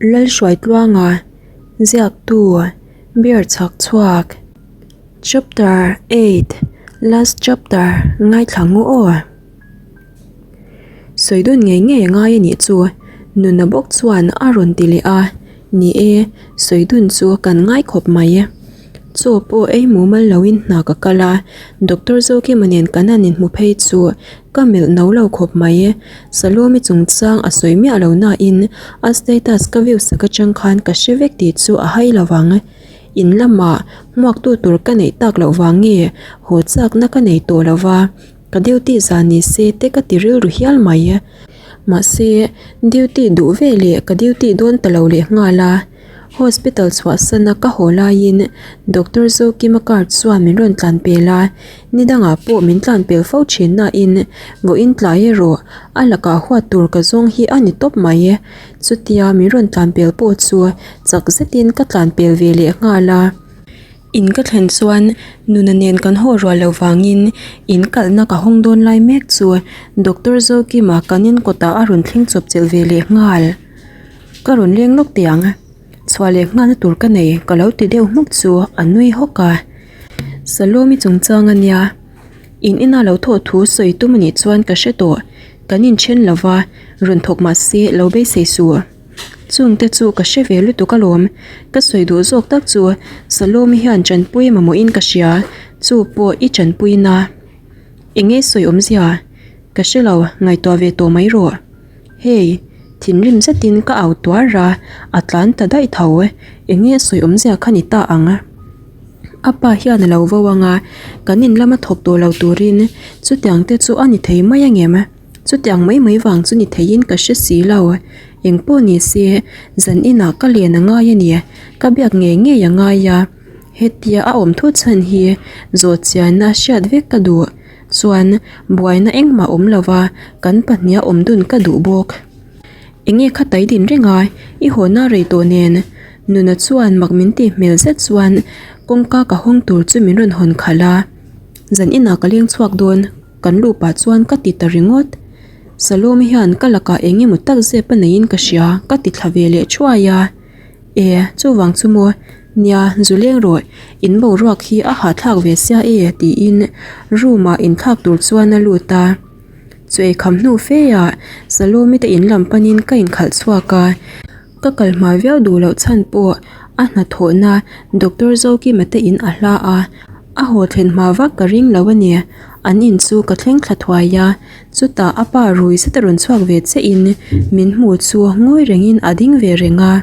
Lalhruaitluanga, Ziaktu, Beer chhak chhuak. Chapter 8 Last Chapter Ngaithla ngu aw. Sawi dun ngei ngei a ngai a nih chu, Nuna bawk chuan a rawn ti leh a, ni e, sawi dun chu kan ngai khawp mai. Chaw pawh ei mumal loin hna ka kal a, Doctor Zokima nen kan han inhmu phei chu ka melh no lo khawp mai. Salome chungchang a sawi miah lo nain a status ka view sak atang khan ka hre vek tih chu a hai lo vang. In lamah hmuaktu tur ka neih tak loh vang nge haw chakna ka nei tawh lo va, ka duty zan ni se te ka ti rilru hial mai. Mahse, duty duh ve leh ka duty dawn ta lo leh nghal a. Hospital chhuahsana ka haw laiin Doctor Zokima car chuan min rawn tlan pel a, ni dangah pawh min tlan pel fo thin nain vawiin tlai erawh a lakah huat tur ka zawng hi a ni tawp mai. Chutia min rawn tlan pel pawh chu chak zetin ka tlan pel ve leh nghal a. In ka thlen chuan nuna nen kan haw rual loh vangin in kalhna ka hawng dawn lai mek chu Doctor Zokima kan in kawtah a rawn thleng chawp chelh ve leh nghal. Ka rawn leng lawk teh ang, chhuah leh nghalna tur ka nei ka lo ti deuh hmuk chu a nui hawk a. Salome chungchang a nia, in ina lo thawh thu sawi tum a nih chuan ka hre tawh, kan inthen lo va, rawn thawk mah se lo beisei suh. Chungte chu ka hre ve lutuk alawm, ka sawi duh zawk tak chu Salome hian tanpui mamawhin ka hria, chu pawh i tanpuina. Eng nge sawi awmzia? Ka hre lo, ngaihtuah ve tawh mai rawh. Hei, thinrim zetin ka au tuar a, a tlan ta daih tho. Eng nge sawi awmzia kha ni ta ang? A pa hian a lo vo ang a, kan in lama thawk tawh lo turin chutiang te chu a ni thei mai angem? Chutiang mai mai vang chu ni theiin ka hre si lo. Eng pawh ni se, zan inah ka len a ngai a ni, ka biak ngei ngei a ngai a. Hetia a awm thut chhan hi zawh chianna hriat vek ka duh. Chuan buaina engmah awm lo va, kan pahniha awm dun ka duh bawk. Enge kha tai din reng a, i hawhna rei tawh nen. Nuna chuan mak min tih hmel zet chuan kawngka ka hawng tur chu min rawn hawn khalh a. Zan inah ka leng chhuak dawn, kan luh pah chuan ka ti ta ringawt. Salome hian ka lakah eng emaw tak zep a neiin ka hria, ka ti thla ve leh thuai a. E, chuvang chu maw? Nia, zu leng rawh, in boruak hi a hahthlak ve sia e tiin room ah inthlak tur chuan a lut a. Chu eikham hnu fe ah Salome te in lam panin ka inkhalh chhuak a, ka kal hma viau duh loh chhan pawh a hnathawhna Doctor Zokima te in a hla a, a haw thlen hma vak ka ring lo a ni. An in chu ka thleng thla thuai a, chutah a pa rui zet a rawn chhuak ve che in min hmu chu ngawi rengin a ding ve reng a.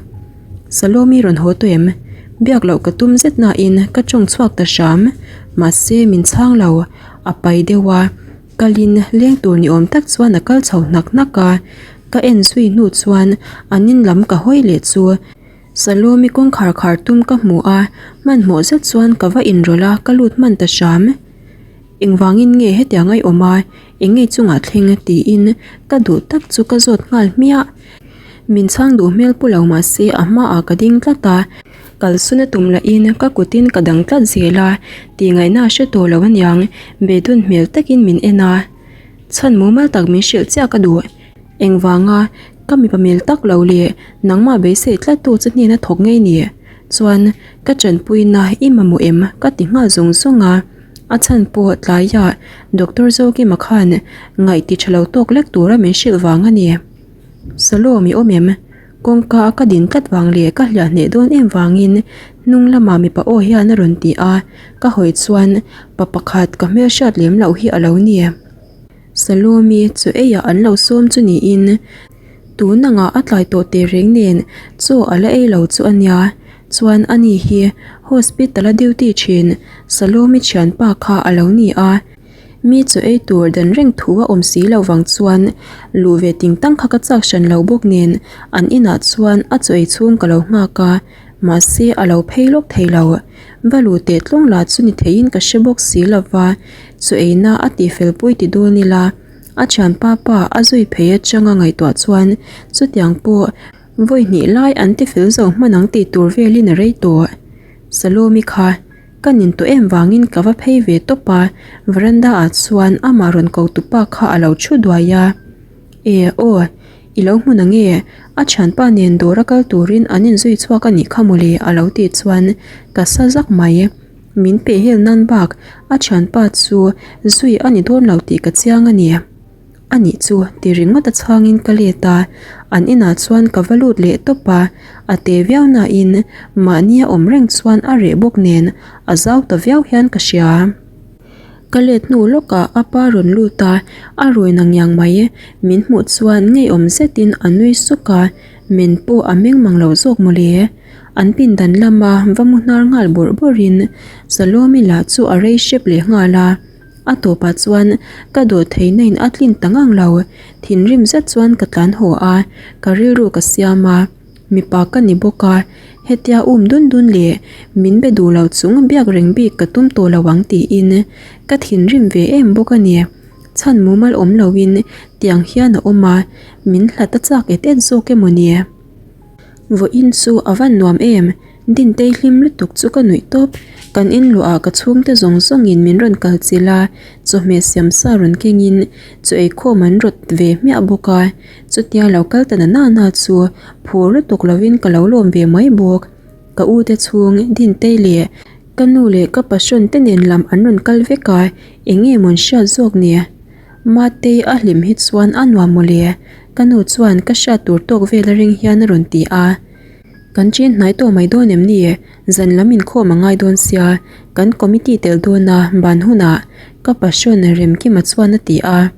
Salome rawn haw tawh em? Biak loh ka tum zet nain ka tawng chhuak ta hram. Mahse min chhang lo, a pai deuh a, kalin leng tur ni awm tak chuan a kal chho hnak hnak a. Ka en zui hnu chuan an in lam ka hawi leh chu Salome kawngkhar khar tum ka hmu a, hmanhmawh zet chuan ka va inrawlh a, ka lut hman ta hram. Engvangin nge hetiang a i awm a, eng nge chungah thleng tiin ka duh tak chu ka zawt nghal hmiah. Min chhang duh hmel pu lo mah se a hmaah ka ding tlat a, kalsawn a tum lahin ka kutin ka dang tlat zel a, tihngaihna a hre tawh lo aniang, beidawn hmel takin min en a. Chhan mumal tak min hrilh chiah ka duh. Engvanga ka mipa mel tak lo leh nangmah beisei tlat tu chu hnena thawk ngei ni? Chuan ka tanpuina i mamawh em? Ka ti nghal zung zung a. A chhan pawh tlaiah Doctor Zokima khan ngaih ti tha lo tawk lek tura min hrilh vang a ni. Salom i awm em? Kawngka a ka din tlat vang leh ka hliah hneh dawn em vangin hnung lamah mipa aw hian a rawn ti a, ka hawi chuan pa pakhat ka hmelhriat lem loh hi a lo ni. Salomi chu eiah an lo sawm chu niin tun angah a tlai tawh teh reng nen chaw a la ei lo chu a nia, chuan ani hi hospital a duty thin Salomi thianpa kha a lo ni a. Mi chu ei tur dan reng thu a awm si lo vang chuan luh ve ting tang kha ka chak hran lo bawk nen an inah chuan a chaw ei chhung ka lo nghak a, mahse a lo phei lawk thei lo. Va luh teh tlawng lah chu ni theiin ka hre bawk si lo va, chaw eina a tihfel pui ti dawn ila a thianpa pa a zui phei atanga ngaihtuah chuan chutiang pawh vawi hnih lai an tifel zo hman ang tih tur velin a rei tawh. Salome kha. Ka nin tawh em vangin ka va phei ve tawp a, veranda ah chuan amah rawn ko tu pa kha a lo thu duai a. E aw, I lo hmun ange, a thianpa nen dawr a kal turin an inzui chhuak a nih kha mawle a lo tih chuan ka sa zak mai. Min pehhel nan bak a thianpa chu zui a ni dawn lo tih ka chiang a ni. A nih chu ti ringawt a chhangin ka let a, an inah chuan ka va lut leh tawp a, a te viau nain mahni a awm reng chuan a reh bawk nen a zau ta viau hian ka hria. Ka let hnu lawkah a pa rawn lut a, a rawi na ngiang mai. Min hmuh chuan ngeiawm zetin a nui suk a, men pawh a meng mang lo zawk mawle. An pindan lama va mu hnar nghal bawrh bawrhin Salome lah chu a rei hrep leh nghal a. A tawpah chuan ka dawh theihna in a tlin ta ngang lo. Thinrim zet chuan ka tlan haw a, ka rilru ka siam a. Mipa ka ni bawk a, hetia um dun dun leh min be duh lo chung biak reng bik ka tum tawh lo ang tiin ka thinrim ve em bawk a ni. Chhan mumal awm loin tiang hian a awm a, min hlat a chak et et zawk emaw ni? Vawiin chu a van nuam em? Dintei hlim lutuk chu ka nuih tawp. Kan inluah ah ka chhungte zawng zawngin min rawn kal chilh a, chawhmeh siam sa rawn kengin chaw eikhawm an rawt ve hmiah bawk a. Chutia lo kal ta na na na chu phur lutuk lovin ka lo lawm ve mai bawk. Ka u te chhung Dintei leh ka nu leh ka passion te nen lam an rawn kal vek a, eng nge mawn hriat zawk ni? Matei a hlim hi chuan a nuam mawle, ka nu chuan ka hriat tur tawk vel a ring hian a rawn ti a. Kan chin hnai tawh mai dawn em ni? Zan lam inkhawm a ngai dawn sia, kan committee tel dawn a ban hunah ka passion Remkima chuan a ti a.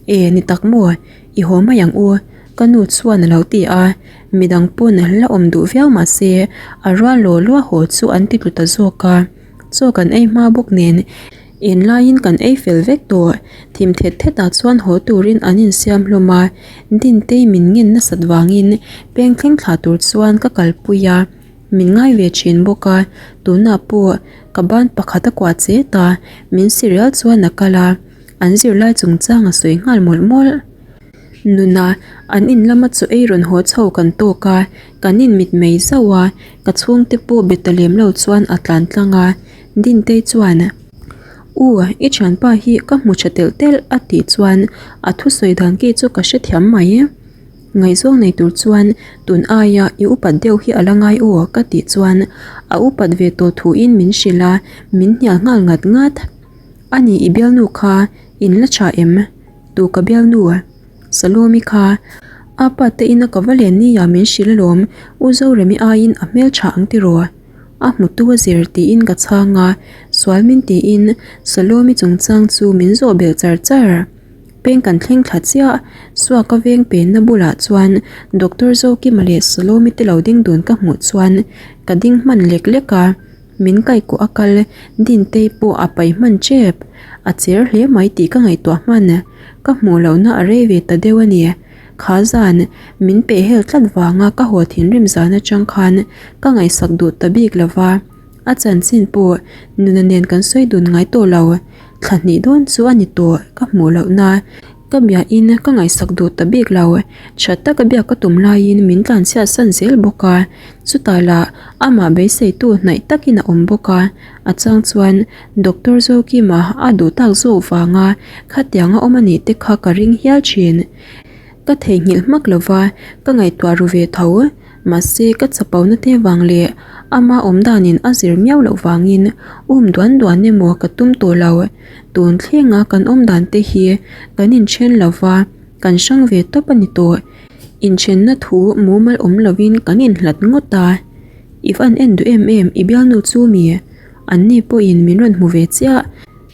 E, ni tak maw? I haw mai ang u, ka nu chuan a lo ti a, midang pawn la awm duh viau mah se a rual law law haw chu an ti tlu ta zawk a. Chaw kan ei hma bawk nen en laiin kan ei fel vek tawh. Thim thet thet ah chuan haw turin an insiam hlawm a, Dintei min ngen nasat vangin peng thleng thlah tur chuan ka kalpui a. Min ngai ve thin bawk a, tunah pawh ka ban pakhat a kuah chet a, min si rial chuan a kal a. An zirlai chungchang a sawi nghal mawlh mawlh. Nuna, an in lama chaw ei rawn haw chho kan tawk a, kan in mit mai zauh a, ka chhungte pawh be ta lem lo chuan a tlan tlang a. Dintei chuan, U, i thianpa hi ka hmu tha telh telh a tih chuan a thusawi dan ki chu ka hrethiam mai. Ngaihzawng nei tur chuan tun aia i upat deuh hi a la ngai aw ka tih chuan a upat ve tawh thuin min hrilh a, min hnial nghal ngat ngat. A ni i bialnu kha in la tha em? Tu ka bialnu? Salome kha a pa te ina ka va len nia min hrilh alawm, U Zoremi aiin a hmel tha ang tiraw? A hmutu a zir tiin ka chhang a, sual min tiin Salome chungchang chu min zawh belh char char. Peng kan thleng thla chiah, Suaka veng penna bulah chuan Doctor Zokima leh Salome te lo ding dun ka hmuh chuan ka ding hman lek lek a. Min kaihkuah a kal, Dintei pawh a pai hman tep. A cher hle mai tih ka ngaihtuah hman. Ka hmuh lohna a rei ve ta deuh a ni. Kha zan, min pehhel tlat vanga ka haw thinrim zan atang khan ka ngaihsak duh ta bik lo va. A chanchin pawh nuna nen kan sawi dun ngai tawh lo. Thla hnih dawn chu a ni tawh ka hmuh lohna. Ka biahin ka ngaihsak duh ta bik lo, tha taka biak ka tum laiin min tlanchhiat san zel bawk a, chutah lah amah beiseitu hnaih takin a awm bawk a, a chang chuan Doctor Zokima a duh tak zawk vanga khatiang a awm a nih te kha ka ring hial thin. Ka theihnghilh hmak lova ka ngaihtuah ru ve tho, mahse ka chapona te vang leh ama awm danin a zir miau loh vangin um duan duan emaw ka tum tawh lo. Tun thlenga kan awm dan te hi kan inthen lo va, kan hrang ve tawp a ni tawh. Inthenna thu mumal awm lovin kan inhlat ngawt a. I van en duh em em i bialnu chu mi? Anni pawhin min rawn hmu ve chiah.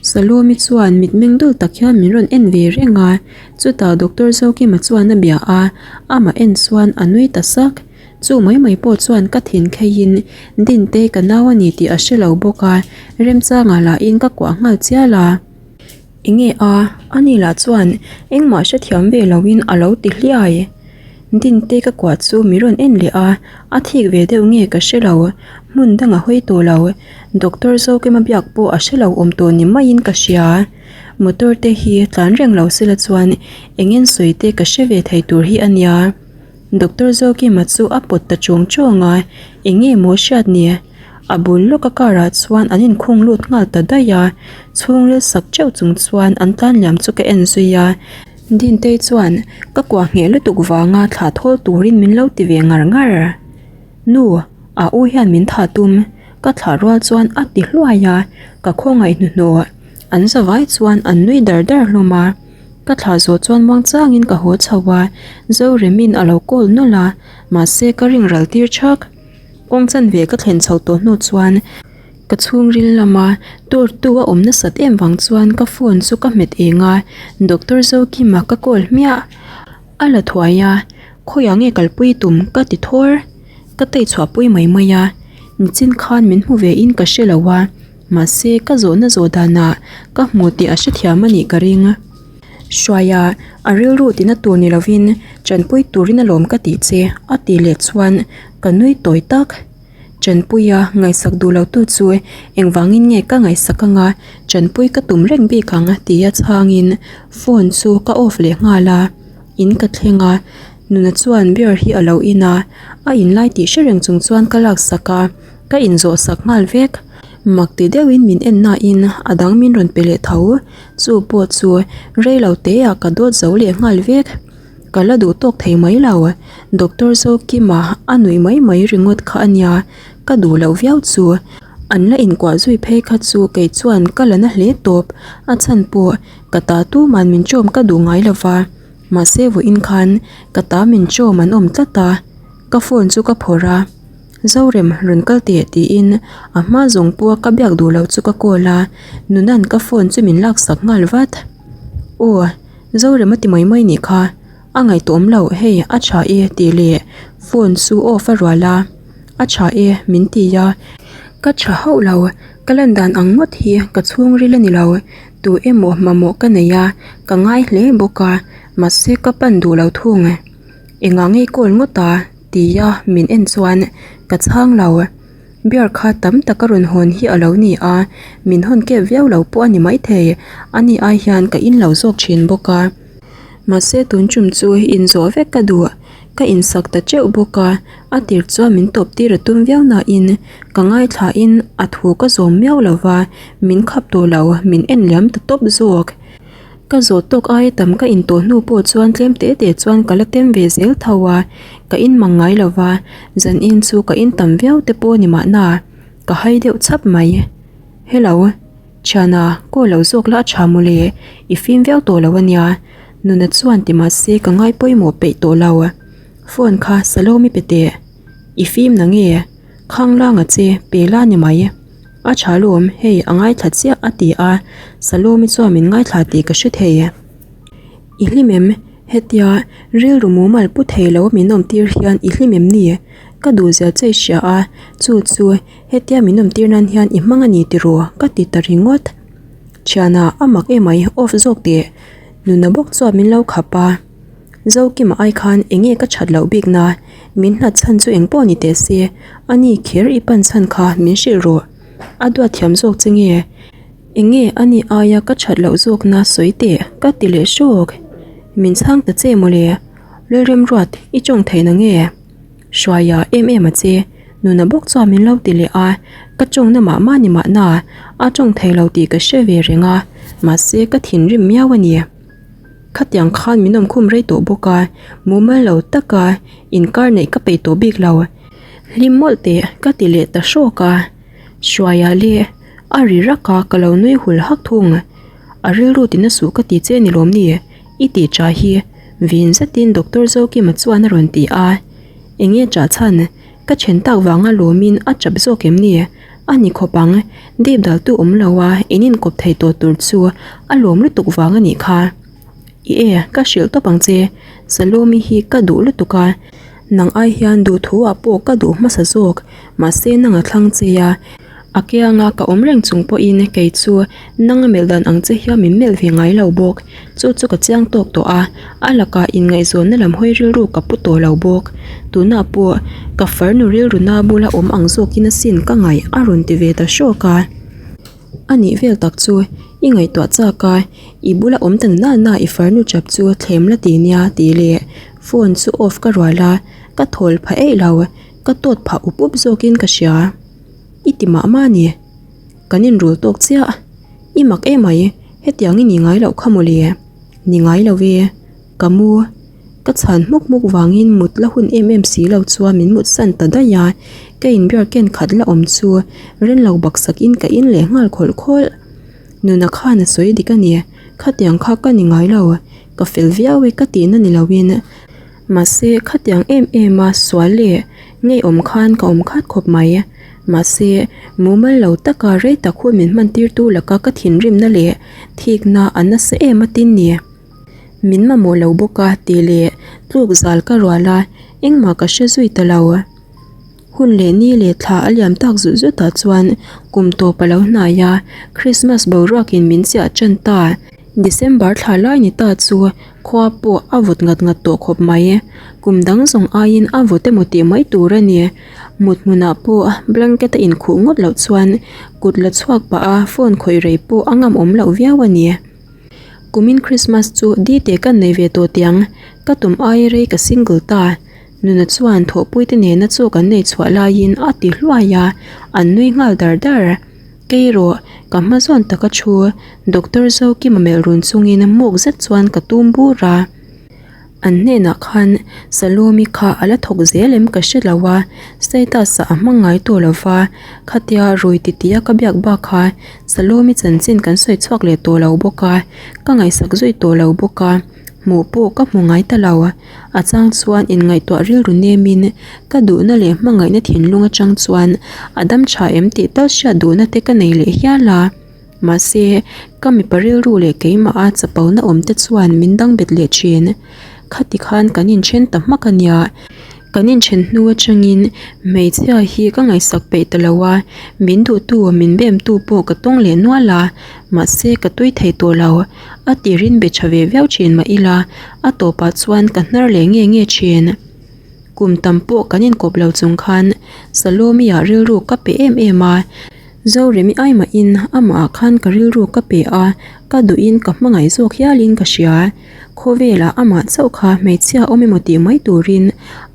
Salome chuan mitmeng dul tak hian min rawn en ve reng a, chutah Doctor Zokima chuan a bia a, amah en chuan a nui ta sak. Chu mai mai pawh chuan ka thin kheiin Dinte ka nau a ni tih a hre lo bawk a, remchangah lahin ka kuah nghal chial a. Enge a? Ani lah chuan engmah hrethiam ve loin a lo ti hliai. Dinte ka kuah chu mi rawn en leh a, a thik ve deuh nge ka hre lo, hmun dang a hawi tawh lo. Doctor Zokima biak pawh a hre lo awm tawh ni maiin ka hria. Motor te hi tlan reng lo sela chuan eng en sawi te ka hre ve thei tur hi a nia. Doctor Zokima chu a pawt ta chawng chawng a, eng nge maw hriat ni? A bul lawka car ah chuan an inkhung lut nghal ta daih a, chhungril sak teuh chung chuan an tlan liam chu ka en zui a. Dintei chuan ka kuah ngheh lutuk vanga thlah thawl turin min lo ti ve ngar ngar. Nu, a u hian min thah tum, ka thlah rual chuan a ti hluai a, ka khawngaih hnuhnawh. An zavai chuan an nui dar dar hlawm a. Ka thlah zawh chuan muangchangin ka haw chho a, Zoremin a lo call nawlh a, mahse ka ring ral tir thak. Kawng chanve ka thlen chho tawh hnu chuan ka chhungril lama tur tu a awm nasat em vang chuan ka phone chu ka hmet eng a, Doctor Zokima ka call hmiah. A la thuai a, khawiah nge kalpui tum ka ti thawr. Ka tei chhuahpui mai mai a, nichin khan min hmu ve in ka hre lo a, mahse ka zawhna zawh danah ka hmu tih a hrethiam a nih ka ring. Hruaia, a rilru tina tur ni lovin tanpui turin alawm ka tih che a tih leh chuan ka nui tawi tak. Tanpuia ngaihsak duh lo tu chu engvangin nge ka ngaihsak anga tanpui ka tum reng bik ang tia chhangin phone chu ka off leh nghal a, in ka thleng a, nuna chuan beer hi a lo in a, a in lai tih hre reng chung chuan ka laksak a, ka inzawh sak nghal vek. Mak ti deuhin min en nain a dang min rawn pe leh tho, chu pawh chu rei lo teah ka dawt zo leh nghal vek. Ka la duh tawk thei mai lo, Doctor Zokima a nuih mai mai ringawt kha a nia, ka duh loh viau chu. An la inkuah zui phei kha chu kei chuan ka la na hle tawp, a chhan pawh ka ta tuman min chawm ka duh ngai lo va, mahse vawiin khan ka ta min chawm an awm tlat a, ka phone chu ka phawrh a. Zorem rawn kal teh tiin a hma zawng pawha ka biak duh loh chu ka call a, Nuna'n ka phone chu min laksak nghal vat. Aw, Zorem a ti mai mai nih kha, a ngaihtuahawm loh hei a tha e tih leh phone chu off a rual a, a tha e min ti a, ka tha hauh lo, ka lan dan ang ngawt hi ka chhungril a ni lo, tu emaw mamawh ka nei a, ka ngai hle bawk a, mahse ka pan duh lo thung. Engah ngei call ngawt a? Tia min en chuan ka chhang lo. Beer kha tam tak a rawn hawn hi a lo ni a, min hawn kep viau lo pawh a ni maithei. Ani ai hian ka in lo zawk thin bawk a. Mahse tun tum chu inzawh vek ka duh. Ka insak ta teuh bawk a, a tir chuan min tawp tir a tum viau nain ka ngaithlain a thu ka zawm miau lo va, min khap tawh lo, min en liam ta tawp zawk. Ka zawh tawk aia tam ka in tawh hnu pawh chuan tlem te te chuan ka la tem ve zel tho a, ka in mang ngai lo va, zan in chu ka in tam viau te pawh ni mahna ka hai deuh chhap mai. Hello, thiana call lo zawk la a tha mawle, i fim viau tawh lo ania, nuna chuan ti mahse ka ngai pawimawh peih tawh lo. Phone kha Salome pe teh, i fim na nge? Khanglang a che, pe la ni mai. A tha lawm, hei a ngaithla chiah a ti a, Salome chuan min ngaithla tih ka hre thei. I hlim em? Hetia rilru mumal pu thei lo min awm tir hian i hlim em ni? Ka duhzia che i hria a, chu chu hetia min awm tir nan hian i hmang a ni tiraw? Ka ti ta ringawt. Thiana a mak emai off zawk teh. Nuna bawk chuan min lo khap a. Zokima ai khan enge ka that loh bik na, min hlat chhan chu engpawh ni teh se, a ni kher i pan chhan kha min hrilh rawh. A duat thiam zawk che nge? Enge a ni aia ka that loh zawk na sawi teh ka ti leh hrawk. Min chhang ta che mawle, Lalremruat i tawng thei na nge? Hruaia em em a che, nuna bawk chuan min lo ti leh a, ka tawng na mah mah ni mahna, a tawng thei lo tih ka hre ve reng a, mahse ka thinrim miau a ni. Khatiang khan min awm khum rei tawh bawk a, mumal lo taka inkar neih ka peih tawh bik lo. Hlim mawlh teh ka ti leh ta hrawk a, Hruaia leh a ri rak a ka lo nui hul hak thung. A rilru ti na suh ka ti che ni lawm ni? I tih chah hi vin zetin Doctor Zokima chuan a rawn ti a, Enge chah chhan? Ka then tak vanga lawmin a chap zawk em ni? A ni khawp ang, dip dal tu awm lo a, in inkawp thei tawh tur chu a lawm lutuk vang a nih kha. I e, ka hrilh tawp ang che, Salome hi ka duh lutuk a, nang ai hian duhthu ah pawh ka duh hmasa zawk, mahse nang a thlang che a, a kianga ka awm reng chung pawhin kei chu nang a melh dan ang che hian min melh ve ngai lo bawk, chu chu ka chiang tawk tawh a, a lakah inngaihzawnna lam hawi rilru ka pu tawh lo bawk. Tunah pawh ka farnu rilru na bula awm ang zawkin asin ka ngaih a rawn ti ve ta hrawk a. A nih vel tak chu i ngaihtuah chak a, i bula awm ta na na i farnu chap chu thlem la ti nia tih leh phone chu off ka rual a, ka thawl phah eih lo, ka tawt phah up up zawkin ka hria. I ti mah mah a ni. Kan inrul tawk chiah. I mak emai, hetiang i ni ngai loh kha mawle. Ni ngai lo e. Ka mu. Ka chhan hmuk hmuk vangin mut la hun em em si lo chuan min mut san ta daih a, ka inbiar ken khat la awm chu ren lo baksak in ka in leh nghal khawlh khawlh. Nuna khan a sawi dik a ni, khatiang kha ka ni ngai lo, ka fel viau e ka tihna ni lo in. Mahse khatiang em em a sual leh ngeiawm khan ka awm khat khawp mai. Mahse mumal lo taka rei tak hun min hman tirtu laka ka thinrimna leh thikna a nasa em a tin ni. Min mamawh lo bawk a tih leh tluk zal ka rual a, engmah ka hre zui ta lo. Hun leh ni leh thla a liam tak zut zut ah chuan kum tawp a lo hnai a, Christmas boruak in min chiah tan ta. December thla lai ni ta chu khua pawh a vawt ngat ngat tawh khawp mai. Kum dang zawng aiin a vawt emaw tih mai tur a ni. Mut hmunah pawh blanket a inkhuh ngawt loh chuan kut la chhuak pah a phone khawih rei pawh a ngam awm loh viau a ni. Kumin Christmas chu dite kan nei ve tawh tiang, ka tum ai rei ka single ta. Nuna chuan thawhpuite nena chaw kan nei chhuah laiin a ti hluai a, an nui nghal dar dar. Kei erawh ka hma zawn taka thu Doctor Zokima melh run chungin muk zet chuan ka tum bur a. An hnenah khan Salome kha a la thawk zel em ka hre lo a, status ah a hmang ngai tawh lo va, khatia rui titi a ka biak bak kha Salome chanchin kan sawi chhuak leh tawh lo bawk a, ka ngaihsak zui tawh lo bawk a, hmuh pawh ka hmu ngai ta lo. A chang chuan inngaihtuah rilru nemin ka duhna leh hmangaihna thinlung atang chuan a dam tha em tih tal hriat duhna te ka nei leh hial a. Mahse, ka mipa rilru leh keimaha chapona awm te chuan min dang bet leh thin. Khati khan kan inthen ta hmak a nia. Kan inthen hnu atangin hmeichhia hi ka ngaihsak peih ta lo a, min duhtu, min bemtu pawh ka tawng leh nual a, mahse ka tui thei tawh lo. A tirin be tha ve viau thin mah ila, a tawpah chuan ka hnar leh nge nge thin. Kum tam pawh kan inkawp lo chung khan Salome-a rilru ka pe em em a. Zoremi ai mahin amah ah khan ka rilru ka pe a, ka duhin ka hmangaih zawk hialin ka hria. Khawvelah amah chauh kha hmeichhia awm emaw tih mai turin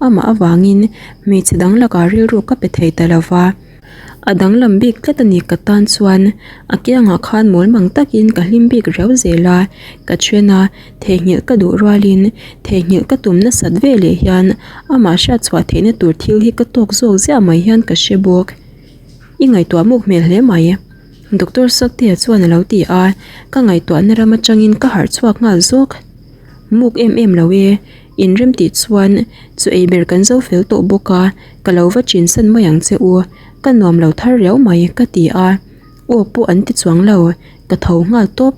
amah avangin hmeichhe dang lakah rilru ka pe thei ta lova. A danglam bik tlat a ni ka tan chuan a kiangah khan mawl mang takin ka hlim bik riau zel a, ka then a, theihnghilh ka duh rualin theihnghilh ka tum nasat veleh hian amah hriatchhuah theihna tur thil hi ka tawk zawk ziah mai hian ka hre bawk. I ngaihtuah muk hmel hle mai. Doctor Saktea chuan a lo ti a, ka ngaihtuahna ram atangin ka harh chhuak nghal zawk. Muk em em lo e, inrem tih chuan chu ei ber kan zo fel tawh bawk a, ka lo va chin san mai ang che u, ka nuam lo thar riau mai ka ti a, aw pawh an ti chuang lo, ka tho nghal tawp.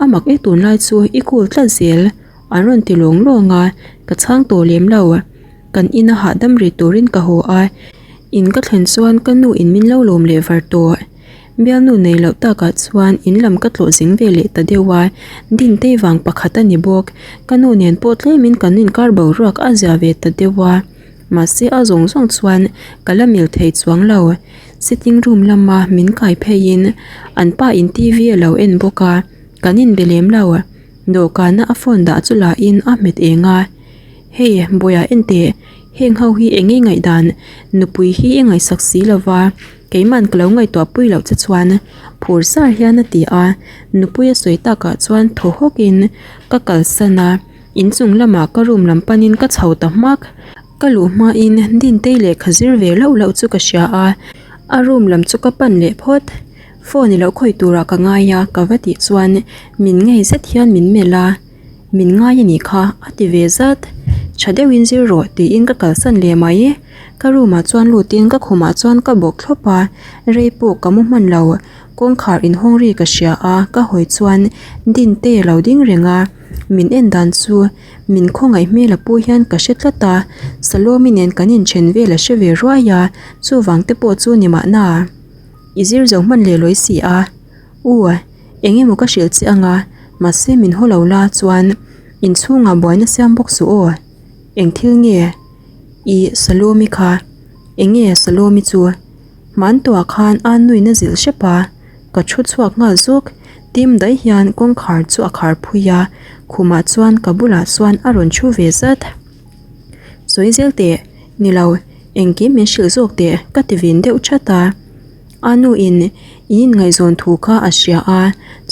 A mak e tunlai chu i cool tlat zel, an rawn ti lawng lawng a, ka chhang tawh lem lo. Kan ina hahdam ri turin ka haw a, in ka thlen chuan ka nu in min lo lawm leh var tawh. Bialnu nei loh takah chuan in lam ka tlawh zing ve leh ta deuh a, Dintei vang pakhat a ni bawk. Ka nu nen pawh tlemin kan inkar boruak a zia ve ta deuh a, mahse a zawng zawng chuan ka la mil thei chuang lo. Sitting room lama min kai pheiin an pa in TV a lo en bawk a, kan inbe lem lo. Dawhkana a phone dah chu la in a hmet eng a. Hei, Bawiah en teh, heng ho hi eng nge ngaihdan, nupui hi i ngaihsak si lo va, keiman ka lo ngaihtuah pui loh che chuan phur sar hian a ti a, nupui a sawi takah chuan thaw hawkin ka kalsan a, inchung lamah ka room lam panin ka chho ta hmak, ka luh hmain Dintei lehkha zir ve loh loh chu ka hria a, a room lam chu ka pan leh phawt, phone i lo khawih turah ka ngai a ka va tih chuan min ngei zet hian min melh a. Min ngai a nih kha, a ti ve zat. Tha deuhin zir rawh tiin ka kalsan leh mai. Ka room ah chuan lutin ka khumah chuan ka bawk thlawp a, rei pawh ka mu hman lo. Kawngkhar inhawng ri ka hria a, ka hawi chuan Dinte a lo ding reng a. Min en dan chu min khawngaih hmel a pu hian ka hre tlat a, Salome nen kan inthen vel a hre ve ruai a, chuvang te pawh chu ni mahna. I zir zo hman leh lawi si a. U, eng emaw ka hrilh che anga, mahse min haw lo la chuan inchhungah buaina siam bawk suh aw. Eng thil nge i Salome kha? Eng nge Salome chu? Hmantuah khan a nuina zilh hrep a, ka thu chhuak nghal zawk. Tim daih hian kawngkhar chu a khar phui a, khumah chuan ka bulah chuan a rawn thu ve zat. Sawi zel teh, ni lo, engkim min hrilh zawk teh ka ti vin deuh that a. A nu in in inngaihzawn thu kha a hria a,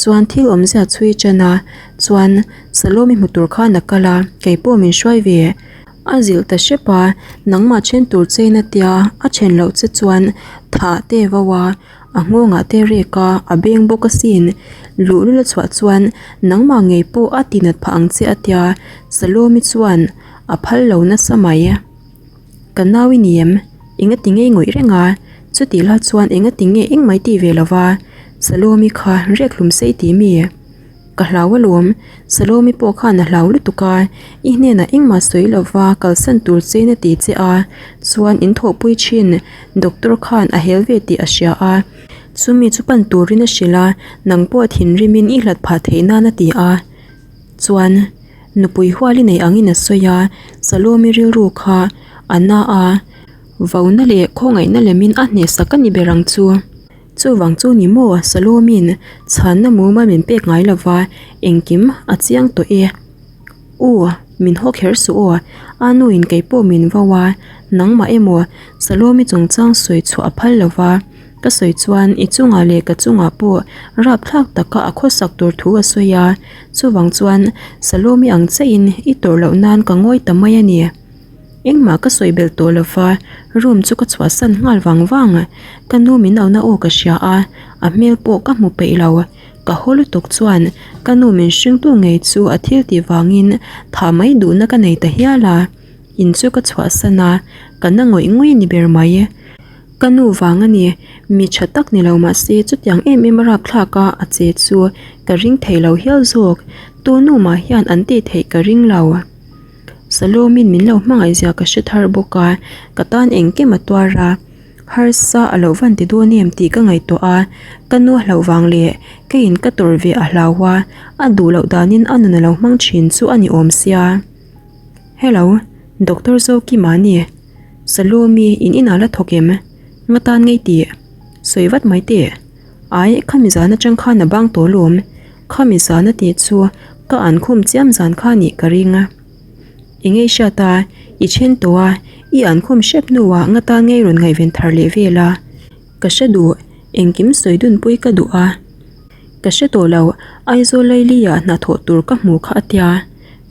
chuan thil awmzia chhui ṭan a, chuan Salome hmu tur khan a kal a, kei pawh min hruai ve. A zilh ta hrep a, nangmah then tur chein a tia, a then loh che chuan thah te vo a, a nghawngah te rek a, a beng bawk asin. Luhlul a chhuah chuan nangmah ngei pawh a tinat phah ang che a tia, Salome chuan a phal lo nasa mai. Ka nau i ni em? Engati nge i ngawih reng a? Chutih la chuan engati nge engmah i tih ve lo va? Salome kha rek hlum se i ti mi? Ka hlau alawm, Salome pawh khan a hlau lutuk a, i hnenah engmah sawi lo va kalsan tur chein a ti che a, chuan in thawhpui thin doctor khan a hel ve tih a hria a, chumi chu pan turin a hrilh a, nang pawh thinrimin i hlat phah theih nan a ti a, chuan. Nupui hual i neih angin a sawi a, Salome rilru kha a na a, vauna leh khawngaihna lemin a hnehsak a ni ber ang chu. Chuvang chu ni maw Salome'n chhanna mumal min pek ngai lo va, engkim a chiang tawh e. U, min haw kher suh aw, a nuin kei pawh min vau a, nangmah emaw Salome chungchang sawi chhuah a phal lo va. Ka sawi chuan i chungah leh ka chungah pawh rapthlak taka a khawsak tur thu a sawi a, chuvang chuan Salome ang chiahin i tawrh loh nan ka ngawi ta mai a ni. Engmah ka sawi belh tawh lo va, room chu ka chhuahsan nghal vang vang. Ka nu min auhna aw ka hria a, a hmel pawh ka hmu peih lo. Ka haw lutuk chuan ka nu min hringtu ngei chu a thil tih vangin thah mai duhna ka nei ta hial a, in chu ka chhuahsan a, ka na ngawih ngawih a ni ber mai. Ka nu vang a ni, mi tha tak ni lo mah se chutiang em em a rapthlak a a che chu ka ring thei lo hial zawk, tu nu mah hian an tih theih ka ring lo. Salomin min lo hmangaih zia ka hre thar bawk a, ka tan engkim a tuar a, harsa a lo van ti dawn em tih ka ngaihtuah a, ka nu a hlauh vang leh keiin ka tawrh ve a hlau a, a duh loh danin a nun a lo hmang thin chu a ni awm sia. Hello, Doctor Zokima a ni. Salome in inah la thawk em? Nga tan ngei tih? Sawi vat mai teh. Ai, khami zan atang khan a bang tawh lawm. Khami zan a tih chu ka an khum chiam zan kha nih ka ring a. I ngei hriat a, i then tawh a, i an khum hrep hnuah nga tan ngei rawn ngaihven thar leh vel a. Ka hre duh, engkim sawi dunpui ka duh a. Ka hre tawh lo, Aizawl Laili-ah hnathawh tur ka hmu kha a tia.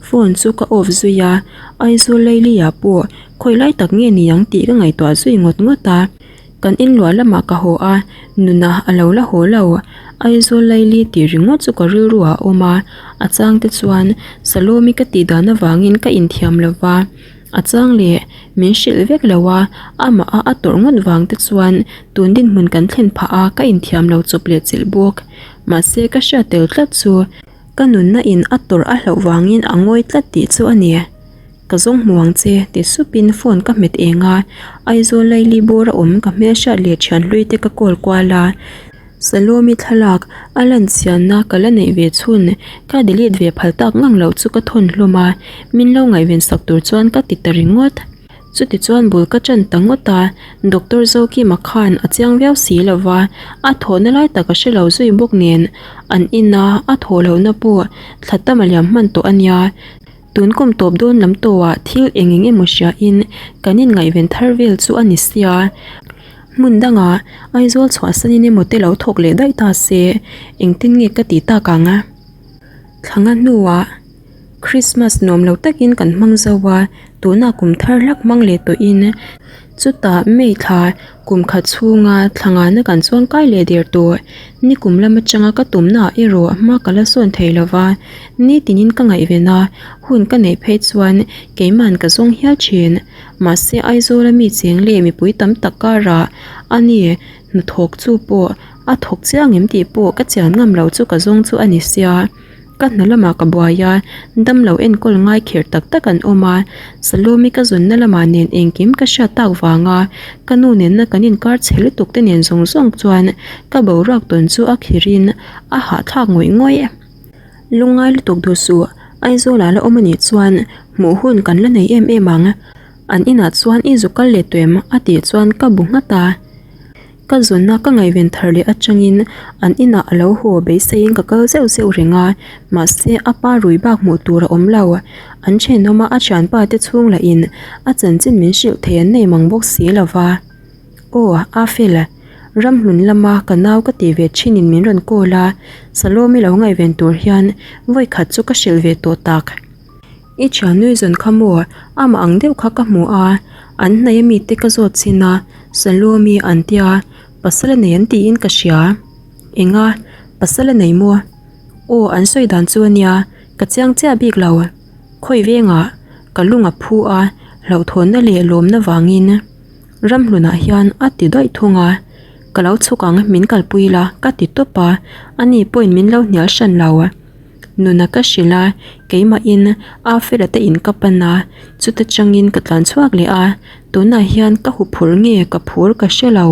Phone chu ka off zui a, Aizawl Laili-ah pawh khawi lai tak nge ni ang tih ka ngaihtuah zui ngawt ngawt a. Kan inluah lamah ka haw a, nuna a lo la haw lo. Aizawl Laili tih ringawt chu ka rilru ah a awm a, a chang te chuan Salome ka tih dan avangin ka inthiam lo va, a chang leh min hrilh vek lo a, amah a a tawrh ngawt vang te chuan tun dinhmun kan thlen phah a ka inthiam lo chawp leh chilh bawk. Mahse ka hriat tel tlat chu. Ka nunna in a tawrh a hlauh vangin a ngawi tlat tih chu a ni. Ka zawng hmu ang che ti supin phone ka hmet eng a, Aizawl Laili bawr a awm ka hmelhriat leh thian hlui te ka call kual a, Salome thlalak a lan chianna ka la neih ve chhun ka delete ve phal tak ngang loh chu ka thawn hlawm a, min lo ngaihven sak tur chuan ka ti ta ringawt. Chutichuan bul ka ṭan ta ngawt a, Doctor Zokima khan a chiang viau si lo va, a thawhna lai tak a hre lo zui bawk nen, an ina a thawh lohna pawh thla tam a liam hman tawh a nia. Tun kum tawp dawn lam tawhah thil eng eng emaw hriain kan inngaihven thar vel chu a ni sia. Hmun dangah Aizawl chhuahsanin emaw te lo thawk leh daih ta se, engtin nge ka tih tak ang? Thlanga hnuah. Christmas nuam lo takin kan hmang zo a, tunah kum thar hlak hmang leh tawhin chutah May thla kum khat chhunga thla ngana kan chuang kai leh der tawh. Ni kum lam atanga ka tumna ah erawh hma ka la sawn thei lo va, nitinin ka ngaihven a, hun ka neih phei chuan keiman ka zawng hial thin. Mahse Aizawla mi cheng leh mipui tam tak karah a ni hnathawk chu pawh a thawk chiang em tih pawh ka chian ngam lo chu ka zawng chu a ni sia. Ka hna lamah ka buai a, damlo enkawl ngai kher tak tak an awm a, Salome ka zunna lamah nen engkim ka hriat tak vanga ka nu nenna kan inkar chhe lutuk te nen zawng zawng chuan ka boruak tawn chu a khirin a hahthlak ngawih ngawih. Lungngai lutuk duh suh, Aizawl ah la awm anih chuan hmuh hun kan la nei em em ang, an inah chuan i zu kal leh tawh em? a tih chuan ka bu nghat a. Ka zawnna ka ngaihven thar leh atangin an inah a lo haw beiseiin ka kal zeuh zeuh reng a, mahse a pa rui bak hmuh tur a awm lo. An thenawm a, a thianpa te chhung lahin a chanchin min hrilh thei an nei mang bawk si lo va. Aw, a fel. Ramhlun lama ka nau ka tih ve thinin min rawn call a, Salome lo ngaihven tur hian vawi khat chu ka hrilh ve tawh tak. I thian nui zawn kha maw? Amah ang deuh kha ka hmu a, an hnaih ami te ka zawt chin a, Salome an tia, pasal a nei an tiin ka hria. Enga? Pasal a nei maw? Aw an sawi dan chu a nia, ka chiang chiah bik lo. Khawi vengah ka lung a phu a, hlauhthawnna leh lawmna vangin Ramhlunah hian a ti daih thung a, ka lo chhuk ang min kalpui la ka ti tawp a, ani pawhin min lo hnial hran lo. Nuna ka hrilh a, keimahin Afela te in ka pan a, chuta changin ka tlan chhuak leh a, tunah hian ka huphurh nge ka phur ka hre lo.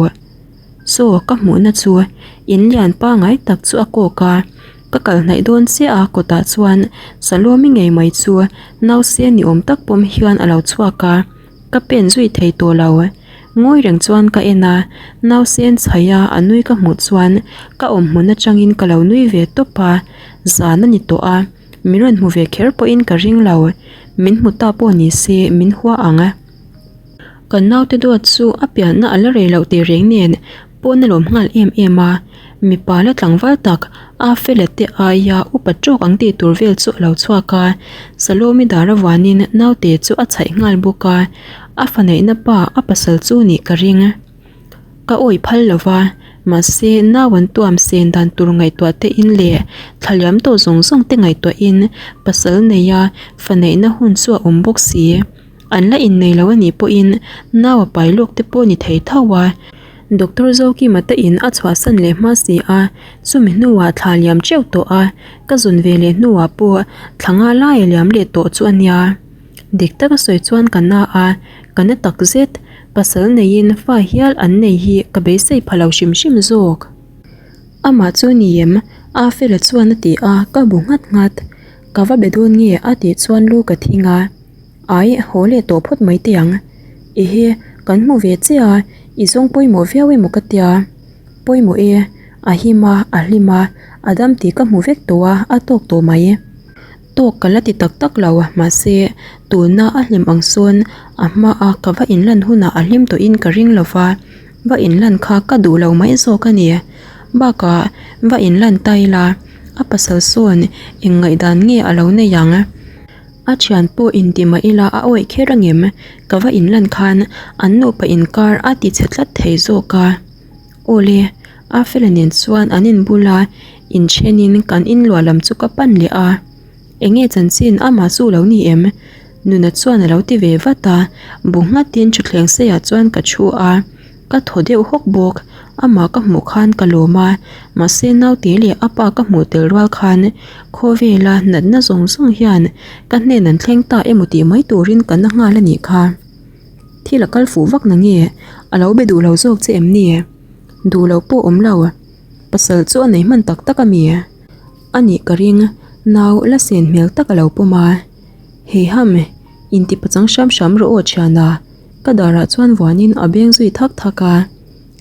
Saw ka hmuhna chu in lian pangai tak chu a kawk a, ka kal hnaih dawn chiah a kawtah chuan Salome ngei mai chu nause ni awm tak pawm hian a lo chhuak a, ka pen zui thei tawh lo. Ngawi reng chuan ka en a, nausen chhaih a a nui ka hmuh chuan ka awm hmun atangin ka lo nui ve tawp a, zan a ni tawh a, min rawn hmu ve kher pawhin ka ring lo, min hmu ta pawh ni se min hua ang. Kan naute duat chu a pianna a la rei loh tih reng nen pawn a lawm nghal em em a, mipa la tlangval tak a fela te aia upa tawk ang tih tur vel chu a lo chhuak a, Salome dar avuanin naute chu a chhaih nghal bawk a, a fa neihna pa a pasal chu nih ka ring. Ka awih phal lo va, mahse nau an tuam sen dan tur ngaihtuah te in leh thla liam tawh zawng zawng te ngaihtuah in pasal neia fa neihna hun chu a awm bawk si. An la innei lo a nih pawhin nau a pai lawk te pawh ni thei tho a, Doctor Zokima te in a chhuahsan leh hma si a, chumi hnuah thla liam teuh tawh a, ka zun ve leh hnuah pawh thla nga lai a liam leh tawh chu a nia. Dik taka sawi chuan ka na a, ka na tak zet, pasal neiin fa hial an nei hi ka beisei pha lo hrim hrim zawk. Amah chu ni em? Afela chuan a ti a, ka bu nghat nghat. Ka va be dawn nge a tih chuan lu ka thing a. Ai, haw leh tawh phawt mai teh ang. Ehe, kan hmu ve che a, i zawng pawimawh viau emaw ka tia. Pawimawh e, a him a, a hlim a, a dam tih ka hmu vek tawh a, a tawk tawh mai. Tawk ka la ti tak tak lo, mahse, tuna a hlim ang sawn a hmaa ka va inlan hunah a hlim tawhin ka ring lo va, va inlan kha ka duh lo mai zawk a ni. Bakah, va inlan ta ila, a pasal sawn eng ngaihdan nge a lo nei ang? A thian pawh inti mah ila a awih kher angem? Ka va inlan khan an nupa inkar a ti chhe tlat thei zawk a. Awle, Afela nen chuan an inbula inthenin kan inluah lam chu ka pan leh a. Enge chanchin amah chu lo ni em? Nuna chuan a lo ti ve vat a, bu nghatin thutthleng seiah chuan ka thu a. Ka thaw deuh hawk bawk, amah ka hmuh khan ka lawm a, mahse naute leh a pa ka hmuh tel rual khan khawvela natna zawng zawng hian ka hnen an thleng ta emaw tih mai turin ka na nghal a nih kha. Thil a kal fuh vak na nge? A lo be duh lo zawk che em ni? Duh lo pawh awm lo. Pasal chu a nei hman tak tak a mi? A nih ka ring, nau la sen hmel tak a lo pawm a. Heiham, intipachang hram hram rawh aw thiana. Ka darah chuan vuanin a beng zui thak thak a,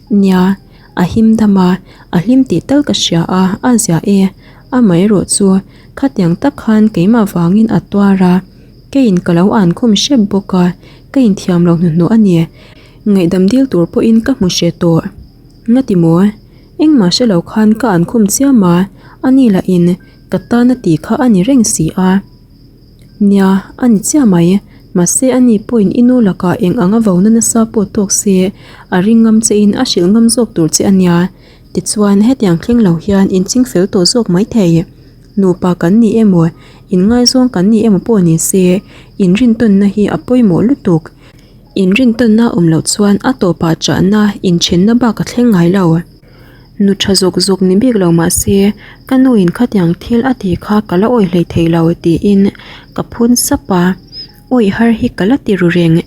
Nia, a him dam a, a hlim tih tal ka hria a, a zia e, amaherawh chu khatiang tak khan keimah vangin a tuar a, keiin ka lo an khum hrep bawk a, ka inthiam lo hnuhnawh a ni, ngaihdam dil tur pawhin ka hmu hre tawh. Ngati maw? Engmah hre lo khan ka an khum chiam a, ani lahin ka tan a tih kha a ni reng si a. Nia, a ni chiah mai. Mahse a ni pawhin i nu lakah eng anga vona nasa pawh tawk se, a ring ngam chein a hrilh ngam zawk tur che a nia. Tichuan, hetiang thleng lo hian inching fel tawh zawk mai thei. Nupa kan ni emaw, inngaizawng kan ni emaw pawh ni se, inrintawnna hi a pawimawh lutuk. Inrintawnna awm loh chuan a tawpah chahna, inthenna bak a thleng ngai lo. Nu tha zawk zawk ni bik lo mah se ka nu in khatiang thil a tih kha ka la awih hlei thei lo tiin ka phun sap a, awih har hi ka la ti ru reng,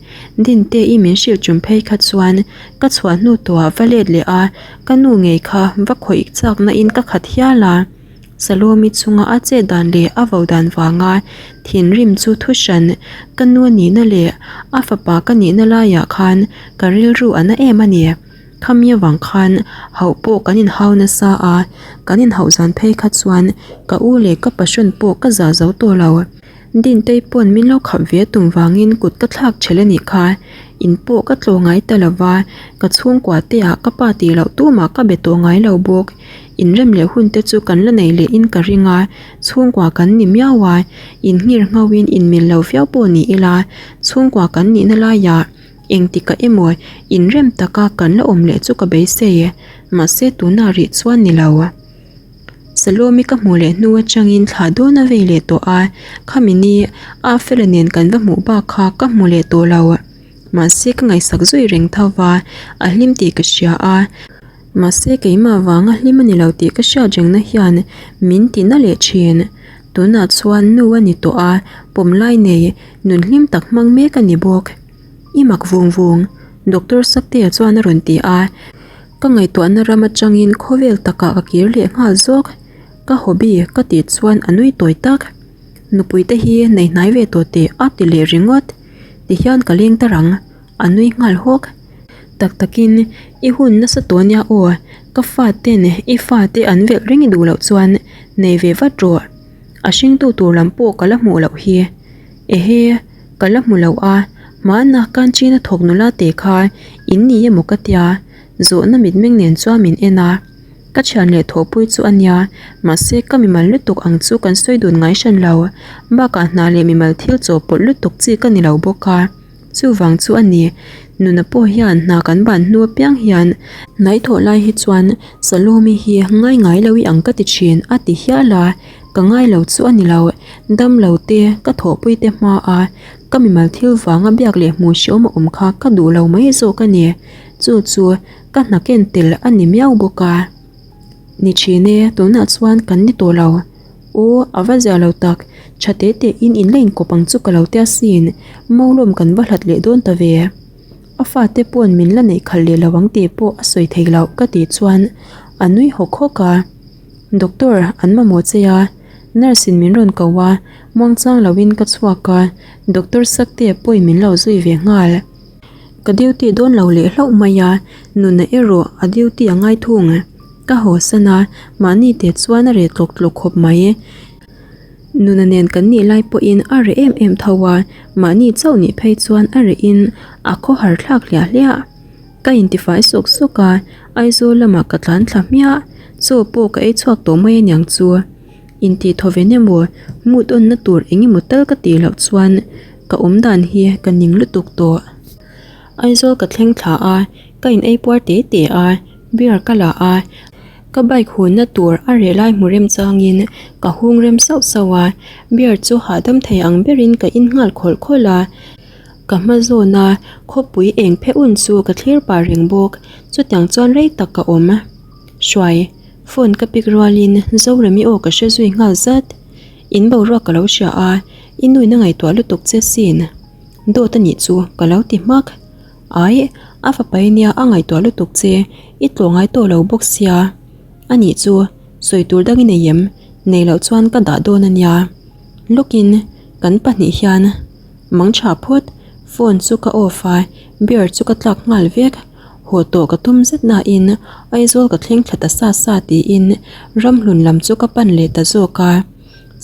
Dinte i min hrilh tum phei kha chuan ka chhuah hnu tawhah va let leh a, ka nu ngei kha va khawih chak na in ka khat hial a, Salome chunga a chet dan leh a vo dan vanga thinrim chu thu hran ka nu nihna leh a fapa ka nihna laiah khan ka rilru a na em a ni. Khami avang khan hauh pawh kan inhau nasa a, kan inhauh zan phei kha chuan ka u leh ka passion pawh ka zah zo tawh lo. Dintei pawn min lo khap ve tum vangin kut ka thlak ṭhelh a nih kha. In pawh ka tlawh ngai ta lo va, ka chhungkua te ah ka pa tih loh tumah ka be tawh ngai lo bawk. Inrem leh hun te chu kan la nei leh in ka ring a, chhungkua kan ni miau a, inngir ngho in inmil lo viau pawh ni ila, chhungkua kan nihna laiah engtikah emaw inrem taka kan la awm leh chu ka beisei, mahse tunah rih chuan ni lo. Salome ka hmuh leh hnu atangin thlah dawn a vei leh tawh a, khami ni a Fela nen kan va hmuh bak kha ka hmu leh tawh lo. Mahse ka ngaihsak zui reng tho va, a hlim tih ka hria a. Mahse keimah vanga hlim a ni lo tih ka hriat rengna hian min ti na leh thin. Tunah chuan nu a ni tawh a, pawmlai nei nun hlim tak hmang mek a ni bawk. I mak vung vung, Doctor Saktea chuan a rawn ti a. Ka ngaihtuahna ram atangin khawvel takah ka kir leh nghal zawk. Ka hobby ka tih chuan a nui tawi tak. Nupui te hi nei hnai ve tawh teh a ti leh ringawt. Tihian ka leng ta rang, a nui nghal hawk. Tak takin i hun nasa tawh nia aw, ka faten i fate an velh reng i duh loh chuan nei ve vat rawh. A hringtu tur lam pawh ka la hmuh loh hi. Ehe, ka la hmu lo a, hmana Kanchina thawk nula te kha in ni emaw ka tia, zawhna mitmeng nen chuan min en a. Ka thian leh thawhpui chu a nia, mahse ka mimal lutuk ang chu kan sawi dun ngai hran lo, bakah hna leh mimal thil chawhpawlh lutuk chi ka ni lo bawk a. Chuvang chu a ni, nuna pawh hian hna kan ban hnu apiang hian hnaithawh lai hi chuan Salome hi ngai ngai lo i ang ka ti thin a ti hial a, ka ngai lo chu a ni lo, dam lo te ka thawhpui te hma a, ka mimal thil vanga biak leh hmuh hreawm a awm kha ka duh lo mai zawk a ni, chu chu ka hna ken tel a ni miau bawk a. Ni thin e, tunah chuan kan ni tawh lo. Aw, a va zia lo tak, tha te te in in la inkawp ang chu ka lo tia sin, Maulawm kan va hlat leh dawn ta ve. A fate pawn min la neih khalh leh lo ang tih pawh a sawi thei loh ka tih chuan a nui hawk hawk a. Doctor, an mamawh che a, nurse in min rawn ko a, muangchang lo in ka chhuak a, Doctor Saktea pawhin min lo zui ve nghal. Ka duty dawn lo leh hlauh mai a, nuna erawh a duty a ngai thung. Ka haw san a, mahni te chuan a reh tlawk tlawk khawp mai. Nuna nen kan nih lai pawhin a reh em em tho a, mahni chauh nih phei chuan a reh in a khawhar thlak hliah hliah. Ka intifai sawk sawk a, Aizawl lamah ka tlan thla hmiah, chaw pawh ka ei chhuak tawh mai aniang chu. Intih thaw ve emaw, mood on na tur eng emaw tal ka tih loh chuan ka awm dan hi ka ning lutuk tawh. Aizawl ka thleng thla a, ka in ei puar te te a, beer ka la a, ka bike hunna tur a reh lai hmu rem changin ka hung rem sauh sauh a, beer chu hahdam thei ang berin ka in nghal khawlh khawlh a, ka hma zawn a khawpui eng phe un chu ka thlir pah reng bawk, chutiang chuan rei tak ka awm. Hruai, phone ka pick rualin Zoremi aw ka hre zui nghal zat, in boruak ka lo hria a, i nuin a ngaihtuah lutuk che sin. Dawt a nih chu ka lo ti hmak. Ai, a fapa i nia a ngaihtuah lutuk che, i tlawh ngai tawh lo bawk sia. A nih chu, sawi tur dang i nei em? Nei loh chuan ka dah dawn a nia. Lawkin, kan pahnih hian mang tha phawt, phone chu ka off a, beer chu ka tlak nghal vek. Haw tawh ka tum zet nain Aizawl ka thleng thla ta sa sa tiin ramhlun lam chu ka pan leh ta zawk a.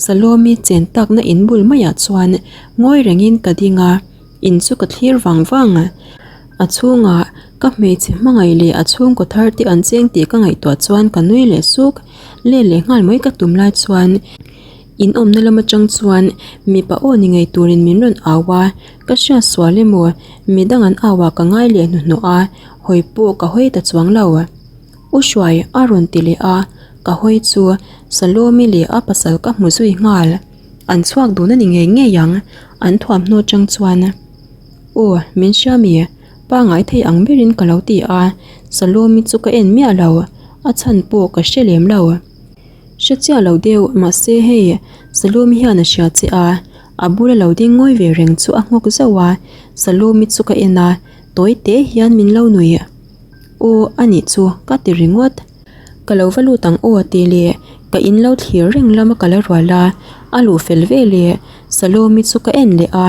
Salome chen takna in bul maiah chuan ngawi rengin ka ding a, in chu ka thlir vang vang. A chhungah ka hmeichhe hmangaih leh a chhungkaw thar te an cheng tih ka ngaihtuah chuan ka nui leh suk. Let leh nghal mai ka tum lai chuan in awmna lam atang chuan mipa aw ni ngei turin min rawn au a, ka hriat sual emaw midang an au ah ka ngai leh hnuhnawh a, hawi pawh ka hawi ta chuang lo. U Hruai a rawn ti leh a, ka hawi chu Salome leh a pasal ka hmu zui nghal. An chhuak dun a ni ngei ngei ang, an thuamhnaw chang chuan. Aw, min hria mi? Pangai thei ang berin ka lo ti a, Salome chu ka en miah lo, a chhan pawh ka hre lem lo. Hre chiah lo deuh, mahse hei Salome hian a hria che a, a bula lo ding ngawi ve reng chu a nghawk zauh a, Salome chu ka en a, tawi te hian min lo nuih. Aw a nih chu ka ti ringawt. Ka lo va lut ang aw tih leh ka in lo thlir reng lama ka la rual a, a luh fel ve leh Salome chu ka en leh a,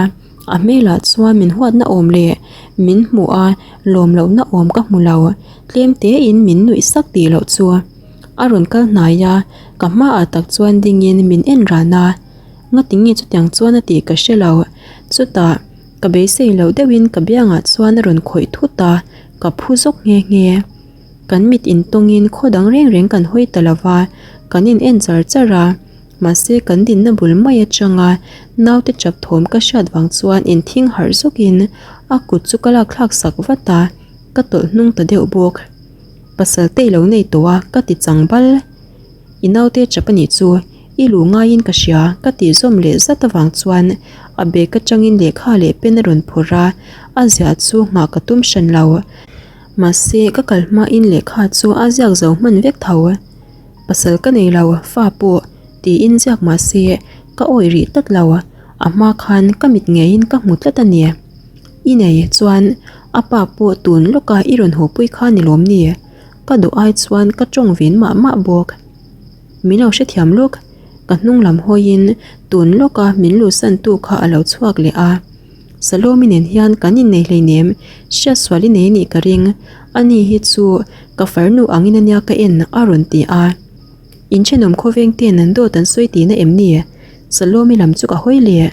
a hmelah chuan min huatna awm leh min hmuh a lawm lohna awm ka hmu lo, tlem tein min nuih sak tih loh chu a rawn kal hnai a, ka hmaah tak chuan dingin min en ran a, ngatinge chutiang chuan a tih ka hre lo, chutah. Ka beisei loh deuhin ka biangah chuan a rawn khawih thut a, ka phu zawk nghe nghe. Kan mit intawngin khaw dang reng reng kan hawi ta lo va, kan in en char char a. Mahse kan dinna bul mai atanga naute chap thawm ka hriat vang chuan inthing harh zawkin a kut chu ka lak thlak sak vat a, ka tawlh hnung ta deuh bawk. Pasal te i lo nei tawh a, ka ti chang bal. I naute chap a nih chu, i luh ngaiin ka hria, ka tih zawm leh zat avang chuan a bag atangin lehkha leh pen a rawn phawrh a, a ziah chu nghah ka tum hran lo. Mahse ka kal hmain lehkha chu a ziak zo hman vek tho. Pasal ka nei lo, fa pawh, tiin ziak mahse ka awih rih tlat lo, a hma khan ka mit ngeiin ka hmu tlat a ni. I nei chuan a pa pawh tun lawka i rawn haw pui kha ni lawm ni? Ka duh ai chuan ka tawng vin mah mah bawk. Min lo hrethiam lawk, ka hnung lam hawiin tun lawka min luhsan tu kha a lo chhuak leh a. Salome nen hian kan innei hleinem, hriatsual i nei anih ka ring, ani hi chu ka farnu angin ania ka en a rawn ti a. Inthenawm khawveng ten an dawt an sawi tihna em ni? Salome lam chu ka hawi leh.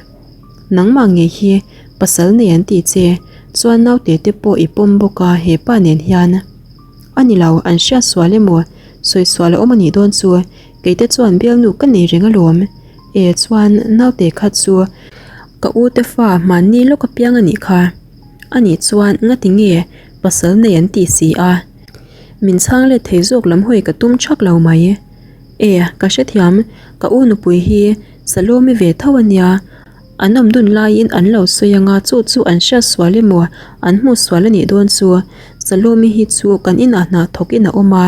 Nangmah ngei hi pasal nei an tih che, chuan naute te pawh i pawm bawk a hepa nen hian. A ni lo, an hriatsual emaw sawi sual a awm anih dawn chu, keite chuan bialnu ka nei reng alawm. E chuan naute kha chu ka u te fa hmanni lawk apiang anih kha. Anih chuan ngati nge pasal nei an tih si a. Min chhang let thei zawk lam hawi ka tum thak lo mai. E ka hrethiam, ka u nupui hi Salome ve tho ania. An awm dun laiin an lo sawi anga chu chu an hriat sual emaw an hmuh sual anih dawn chu Salome hi chu kan inah hna thawk in a awm a,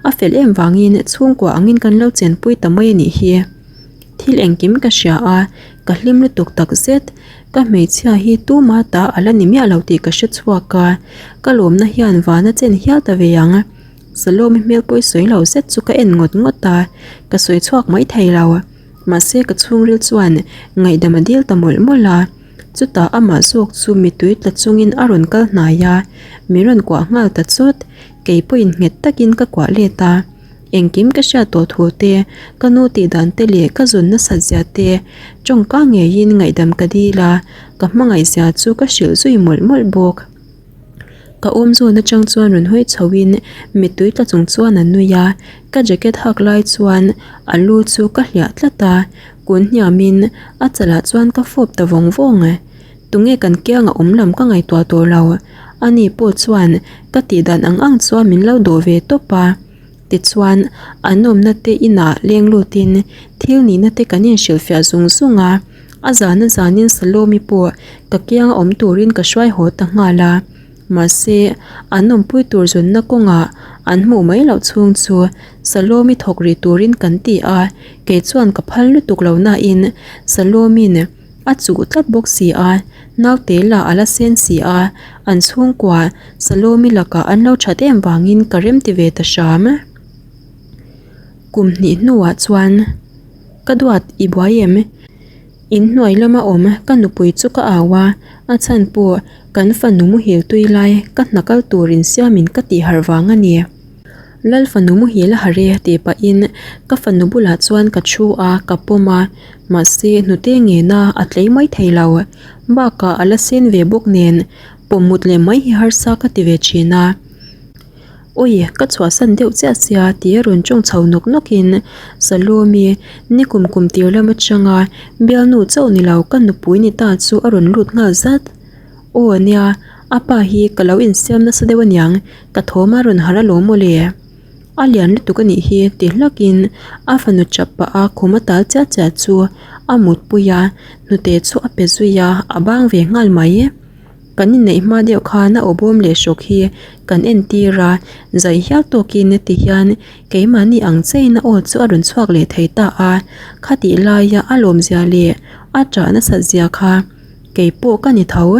a fel em vangin chhungkua angin kan lo chenpui ta mai anih hi. Thil engkim ka hria a, ka hlim lutuk tak zet. Ka hmeichhia hi tuma ta a la ni miah lo tih ka hre chhuak a, ka lawmna hian vana chen hial ta ve ang. Salome hmel pawi sawi lo zet chu ka en ngawt ngawt a, ka sawi chhuak mai thei lo. Mahse ka chhungril chuan ngaihdam a dil ta mawlh mawlh a, chutah amah zawk chu mittui tla chungin a rawn kal hnai a, min rawn kuah nghal ta chawt, kei pawhin nghet takin ka kuah let a. Engkim ka hriat tawh thu te, ka nu tih dan te leh ka zun nasat zia te tawngka ngeiin ngaihdam ka dil a, ka hmangaih zia chu ka hrilh zui mawlh mawlh bawk. Ka awm zawn atang chuan rawn hawi chho in mittui tla chung chuan a nui a, ka jacket hak lai chuan a lu chu ka hliah tlat a, kun hniam in a chalah chuan ka fawp ta vawng vawng. Tunge kan kianga awm lam ka ngaihtuah tawh lo, ani pawh chuan ka tih dan ang ang chuan min lo dawh ve tawp a. Tichuan an awmna te inah leng lutin thil nihna te kan inhrilhfiah zung zung a, a zan a zanin Salome pawh ka kianga awm turin ka hruai haw ta nghal a. Mahse an awmpui tur zunna kawngah an hmuh mai loh chhung chu Salome thawk rih turin kan ti a, kei chuan ka phal lutuk lo nain Salome'n A chuh tlat bawk si a, naute lah a la sen si a, an chhungkua Salome lakah an lo that em vangin ka rem ti ve ta hram. Kum hnih hnuah chuan ka duat i buai em? In hnuai lama awm ka nupui chu ka au a, a chhan pawh kan fanu muhil tui lai ka hna kal tur insiamin ka tih harh vang a ni. Lal fanu muhil a harh e tih pahin ka fanu bulah chuan ka thu a, ka pawm a, mahse hnute ngena a tlei mai thei lo. Bakah a la sen ve bawk nen pawm mut leh mai hi harsa ka ti ve thin a. Awi, ka chhuahsan deuh chiah sia tih a rawn tawng chho nawk nawkin Salome nikum kum tir lam atanga bialnu chauh ni lo ka nupui ni ta chu a rawn lut nghal zat. Aw nia, a pa hi ka lo insiam nasa deuh aniang, ka thawm a rawn harh alawm maw le. A lian lutuk a nih hi ti hlakin a fanu chap pah a khum a tal chiah chiah chu a mutpui a, hnute chu a pe zui a, a bang ve nghal mai. Kan inneih hma deuh khan a awbawm leh hrawk hi kan entir a, zai hial tawkin ti hian keimahni ang chein a aw chu a rawn chhuak leh thei ta a, khatih laia a lawmzia leh a ṭah nasat zia kha. Kei pawh ka ni tho.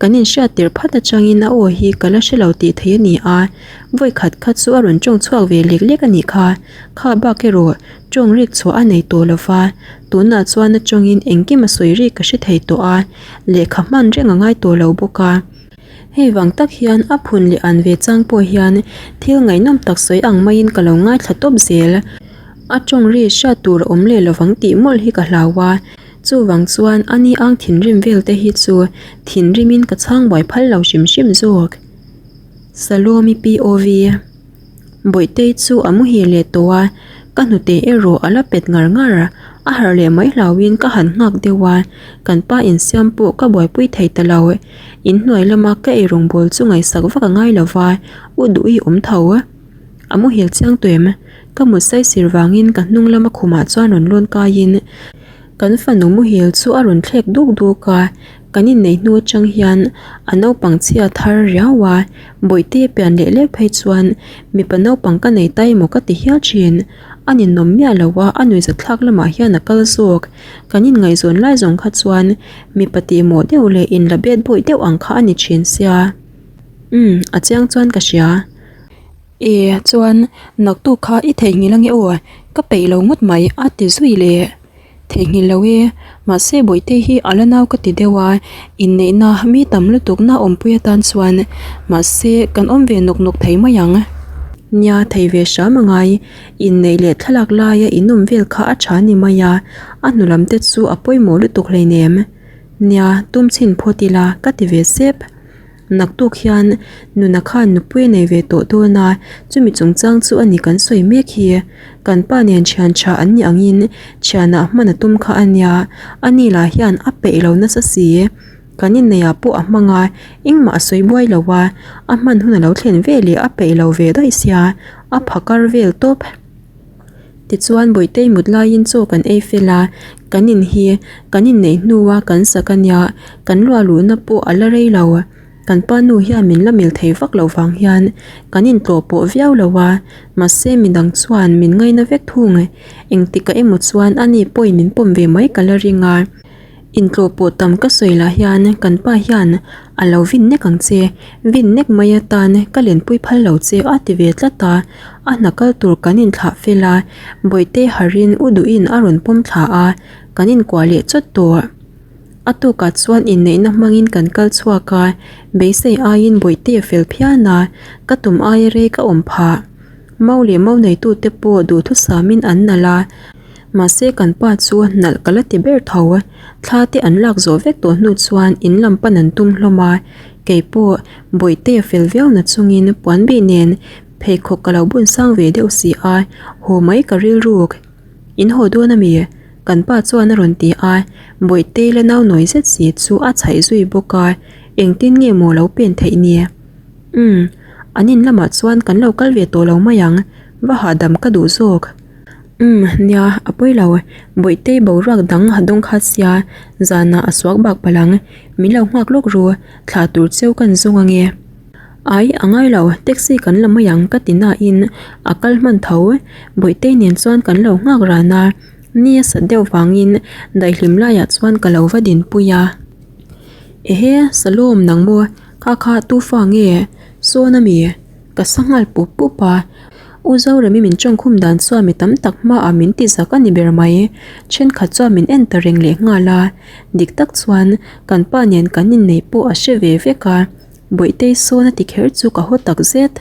Kan inhriat tirh phat atangin a aw hi ka la hre lo tih theih a ni a, vawi khat kha chu a rawn tawng chhuak ve lek lek a nih kha. Kha bak erawh tawng rik chhuah a nei tawh lo va, tunah chuan a tawngin engkim a sawi rik ka hre thei tawh a, lehkha hman reng a ngai tawh lo bawk a. Hei vang tak hian a phun leh an ve chang pawh hian thil ngaihnawm tak sawi ang maiin ka lo ngaithla tawp zel. A tawng ri hriat tur a awm leh lovang tih mawlh hi ka hlau a. Chuvang chuan ani ang thinrim vel te hi chu thinrimin ka chhang buai phal lo hrim hrim zawk. Salomi POV. Bawihtei chu a muhil leh tawh a, ka hnute erawh a la pet ngar ngar. A harh leh mai hlauhin ka han nghak deuh a, kan pa insiam pawh ka buaipui thei ta lo. Inhnuai lama ka eirawng bawl chu ngaihsak vak a ngai lo va, u duhi awm tho. A muhil chiang tawh em? Ka mut saisir vangin ka hnung lama khumah chuan rawn lawn kaiin kan fanu muhil chu a rawn thlek duk duk a, kan inneih hnu atang hian a naupang chhia thar riau a, bawihte pian leh lek phei chuan mipa naupang ka nei ta emaw ka ti hial thin. A ninawm miah lo a, a nuihzatthlak lamah hian a kal zawk. Kan inngaihzawn lai zawng kha chuan mipa tihmawh deuh leh inla bet bawih deuh ang kha a ni thin sia. Umm, a chiang chuan ka hria. E chuan naktuk kha i theihnghilh ange aw, ka peih lo ngawt mai a ti zui leh. Theihnghilh lo e, mahse Bawihtei hi a la nau ka ti deuh a, inneihna mi tam lutuk na awmpui atan chuan mahse kan awm ve nawk nawk thei mai ang. Nia thei ve hram angai, inneih leh thlalak laia in awm vel kha a tha ni mai a, a hnu lam te chu a pawimawh lutuk hleinem. Nia tum chhin phawt ila ka ti ve sep. Naktuk hian nuna khan nupui a nei ve tawh dawn a, chumi chungchang chu a ni kan sawi mek hi. Kan pa nen thian tha an nih angin thianah hman a tum kha a nia, a ni lah hian a peih lo nasa si. Kan inneihah pawh a hmang a, engmah a sawi buai lo a, a hman hun a lo thlen ve leh a peih lo ve daih sia, a phakar vel tawp. Tichuan Bawihtei mut laiin chaw kan ei fel a, kan in hi kan inneih hnua kan sak a nia, kan luah luhna pawh a la rei lo. Kan pa nu hian min la mil thei vak loh vang hian kan intlawh pawh viau lo a, mahse midang chuan min ngaina vek thung. Engtikah emaw chuan ani pawhin min pawm ve mai ka la ring a. Intlawh pawh tam ka sawi lah hian kan pa hian a lo vin nek ang che, vin nek mai atan ka lenpui phal lo che a ti ve tlat a, a hna kal tur kan inthlah fel a, Bawihte harin u duhin a rawn pawm thla a, kan inkuah leh chawt tawh. A tukah chuan inneihna hmangin kan kal chhuak a, beisei aiin Bawihte a fel phian a, ka tum aia rei ka awm phah. Mau leh mau neitute pawh duhthusamin an nalh a. Mahse kan pa chu nalh ka la ti ber tho. Thla te an lak zawh vek tawh hnu chuan in lam pan an tum hlawm a, kei pawh Bawihte a fel viau na chungin puan bih nen pheikhawk ka lo bun sang ve deuh si a, haw mai ka rilruk. In haw dawn a mi? Kan pa chuan a rawn ti a, Bawihtei la nau nawi zet si chu a chhaih zui bawk a, engtin nge maw lo pen theih ni? Umm, an in lamah chuan kan lo kal ve tawh lo mai ang, va hahdam ka duh zawk. Umm, nia, a pawi lo. Bawihtei boruak dang a dawng kha sia, zanah a suak bak palh ang. Min lo nghak lawk ru, thlah tur cheu kan zawng ange. Ai, a ngai lo, taxi kan la mai ang ka ti nain a kal hman tho. Bawihtei nen chuan kan lo nghak ran a, ni a sat deuh vangin daihlim laiah chuan ka lo va dinpui a. Ehe, Salom nang maw, kha kha tu fa nge? Sawn a mi? Ka sa nghal pup pup a. U Zoremi min tawngkhum dan chuan mi tam tak hmaah min ti zak a ni ber mai. Thenkhat chuan min en ta reng leh nghal a. Dik tak chuan kan pa nen kan inneih pawh a hre ve vek a. Bawihtei sawn a ti kher chu ka haw tak zet.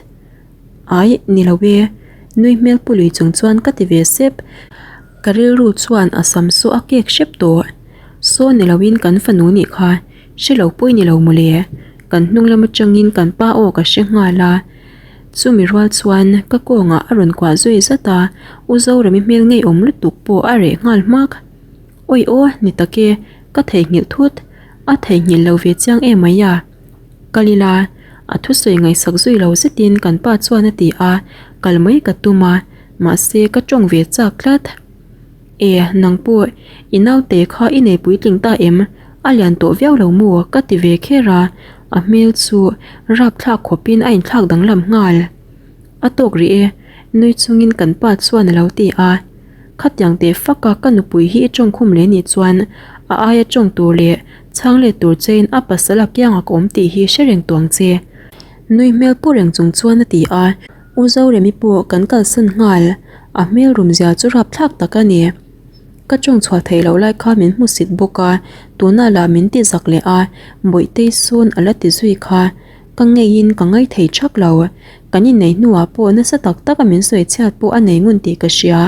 Ai, ni lo e. Nui hmel pu lui chung chuan ka ti ve sep. Ka rilru chuan a sam saw a kek hrep tawh. Saw ni loin kan fanu nih kha hre lo pawh i ni lo mawle. Kan hnung lam atangin kan pa aw ka hre nghal a. Chumi rual chuan ka kawngah a rawn kuah zui zat a, U Zoremi hmel ngeiawm lutuk pawh a reh nghal hmak. Awi aw, ni tak e, ka theihnghilh thut. A theihnghilh lo ve chiang em mai a. Kal ila, a thusawi ngaihsak zui lo zetin kan pa chuan a ti a, kal mai ka tum a, mahse ka tawng ve chak tlat. E, nang pawh, i naute kha i nei puitling ta em? A lian tawh viau lo maw? ka ti ve kher a, a hmel chu rapthlak khawpin a inthlak danglam nghal. A tawk rih e, nui chungin kan pa chuan a lo ti a. Khatiang teh faka ka nupui hi i tawngkhum leh nih chuan a aia tawng tur leh chhang let tur chein a pasal a kiangah ka awm tih hi hre reng tuang che. Nui hmel pu reng chung chuan a ti a. U Zoremi pawh kan kalsan nghal, a hmel rum zia chu rapthlak tak a ni. Ka tawng chhuah theih loh lai kha min hmusit bawk a, tunah lah min ti zak leh a, Bawihtei sawn a la ti zui kha. Ka ngeiin ka ngai thei thak lo. Kan inneih hnuah pawh nasa tak taka min sawi chhiat pawh a nei ngun tih ka hria.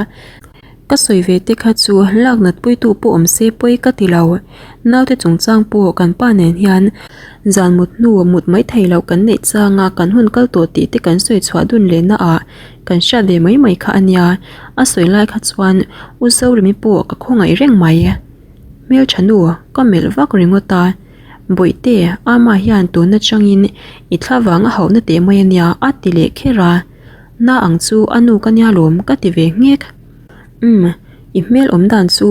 Ka sawi ve te kha chu lak nat puitu pawh awm se pawi ka ti lo. Naute chungchang pawh kan pa nen hian zan mut hnu mut mai thei loh kan neih changa kan hun kal tawh tih te kan sawi chhuah dun leh na ah kan hriat ve mai mai kha a nia. A sawi lai kha chuan U Zoremi pawh ka khawngaih reng mai. Hmeltha nu ka melh vak ringawt a, Bawihte, Ama hian tun atangin i thla vang a hauhna teh mai a nia a ti leh kher a. Na ang chu a nu ka nia lawm ka ti ve nghek. Umm, i hmel awm dan chu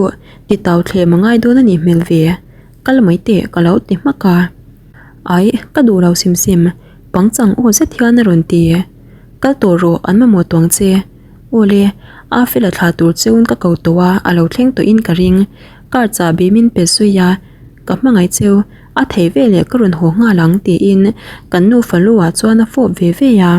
ti tau thlem a ngai dawn a nih hmel ve, kal mai teh ka lo ti hmak a. Ai, ka duh lo sim sim, pangchang aw zet hian a rawn ti. Kal tawh rawh, an mamawh tawng che. Awle, a fela thla tur cheun ka ko tawh a, a lo thleng tawhin ka ring. Car chahbi min pe zui a, ka hmangaih cheu, a thei veleh ka rawn haw nghal ang tiin kan nufa lu ah chuan a fawp ve ve a.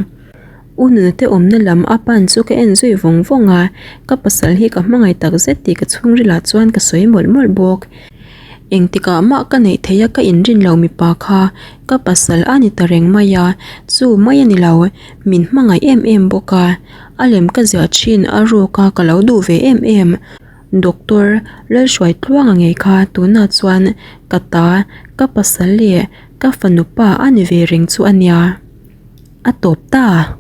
U nunate awmna lam a pan chu ka en zui vawng vawng a, ka pasal hi ka hmangaih tak zet tih ka chhungril ah chuan ka sawi mawlh mawlh bawk. Engtikah mah ka neih theih a ka inrin lo mipa kha ka pasal a ni ta reng mai a, chu mai a ni lo, min hmangaih em em bawk a, a lem ka ziah thin a ruk a ka lo duh ve em em. Doctor Lalhruaitluanga ngei kha tunah chuan ka ta, ka pasal leh ka fanu pa a ni ve reng chu a nia. A tawp ta.